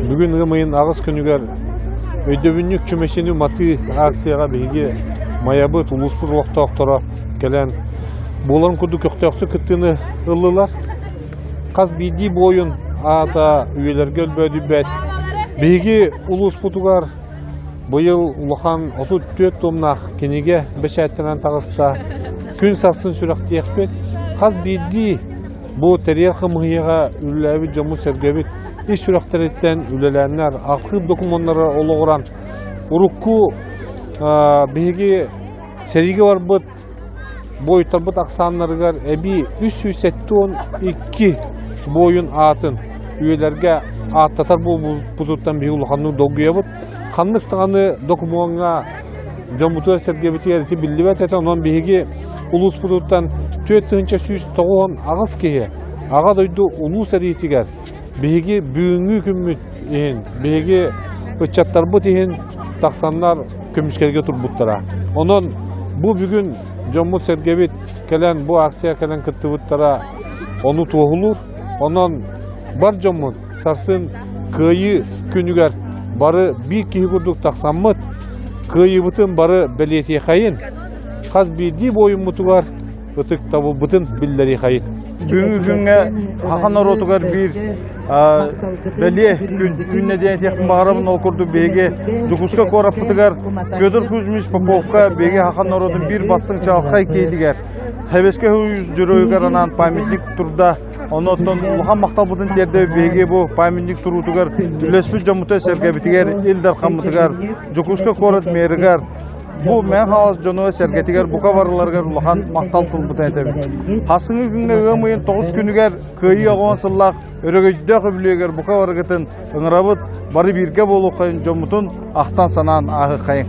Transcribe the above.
Бүгүн ыам ыйын аҕыс күнүгэр өйдөбүнньүк чүмэчини уматыы акцияҕа биһиги Майабыт улууспут олохтоохторо кэлэн буоларын курдук көхтөөхтүк кыттыыны ыллылар. Хас биирдии буойун аата үйэлэргэ өлбөөдүйбэт. Биһиги улууспутугар быйыл улахан 34 томнаах кинигэ бэчээттэнэн таҕыста. Күн сарсын сүрэхтиэхпит. Хас биирдии Бу тэрийэр хамыыһыйаҕа үлэлээбит дьоммут-сэргэбит ис сүрэхтэриттэн үлэлээннэр, архыып докумуоннара олоҕуран, урукку биһиги сэриигэ барбыт буойуттарбыт ахсааннарыгар эбии 372 буойун аатын үйэлэргэ ааттатар буолбутуттан биһиги улаханнык долгуйабыт. Ханнык даҕаны докумуоҥҥа дьоммутугар-сэргэбитигэр ити биллибэт этэ. Онон биһиги улууспутуттан 4198 киһи Аҕа дойду улуу сэриитигэр биһиги бүгүҥҥү күммүт иһин, биһиги ыччаттарбыт иһин тахсаннар көмүскэлгэ турбуттара. Онон бу бүгүн дьоммут-сэргэбит кэлэн бу акция кэлэн кыттыбыттара ону туоһулуур. Онон бар дьоммут сарсын Кыайыы күнүгэр бары биир киһи курдук тахсаммыт, кыайыыбытын бары бэлиэтиэхэйин, хас биирдии буойуммутугар ытыктабылбытын биллэриэхэйин. Бүгүҥҥү күҥҥэ саха норуотугар биир бэлиэ күн үүннэ диэн этиэхпин баҕарабын. Ол курдук биһиги Дьокуускай куораппытыгар Федор Кузьмич Поповка биһиги саха норуотун биир бастыҥ чаҕылхай киһитигэр Хэбэскэ дьоруойугар анаан памятник турда. Онон улахан махталбытын тиэрдэбит биһиги бу памятник туруутугар үлэспит дьоммутугар сэргэбитигэр, Ил Дархаммытыгар, Дьокуускай куорат мэригэр, бу Мэҥэ Хаҥалас дьоно сэргэтигэр бука барыларыгар улахан махтал тылбытын этэбит. Хасыҥы күҥҥэ ыам ыйын 9 күнүгэр Кыайыы оҕон сыллаах өрөгөйдөөх үбүлүөйүгэр бука барыгытын ыҥырабыт, бары бииргэ буолуоххайын, дьоммутун ахтан санаан ааһыаххайыҥ.